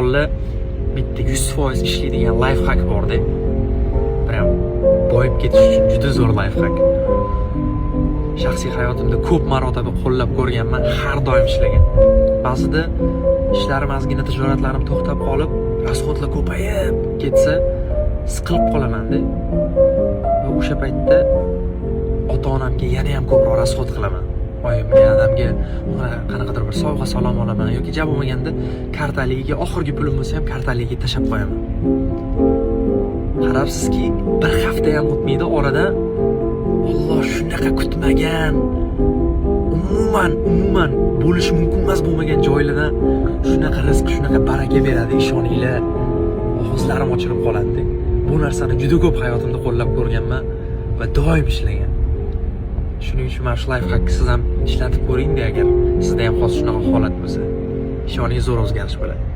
Bolalar, bitta 100% ishlaydigan лайфхак borda. Прям boyib ketish uchun juda zo'r лайфхак. Shaxsiy hayotimda ko'p marotaba qo'llab ko'rganman, har doim ishlagan. Ba'zida ishlarim, ozgina tijoratlarim to'xtab qolib, расход lar ko'payib ketsa, siqilib qolamanda. Va o'sha paytda ota onamga yana ham ko'proq расход qilaman. Oyimga, adamga qanaqadir bir sovg'a salom olaman yoki ja bo'lmaganda kartaligiga oxirgi pulim bo'lsa ham kartaligiga tashlab qo'yaman. Qarabsizki, bir hafta ham o'tmaydi, orada Alloh shunaqa kutmagan, umuman bo'lishi mumkin emas bo'lmagan joylardan shunaqa rizq, shunaqa baraka beradi, ishoninglar. Og'izlarim ochilib qoladi. Bu narsani juda ko'p hayotimda qo'llab ko'rganman va doim ishlagan. Shuning uchun mana shu лайфхак ni siz ham ishlatib ko'ringda, agar sizda ham hozir shunaqa holat bo'lsa. Ishoning, zo'r o'zgarish bo'ladi.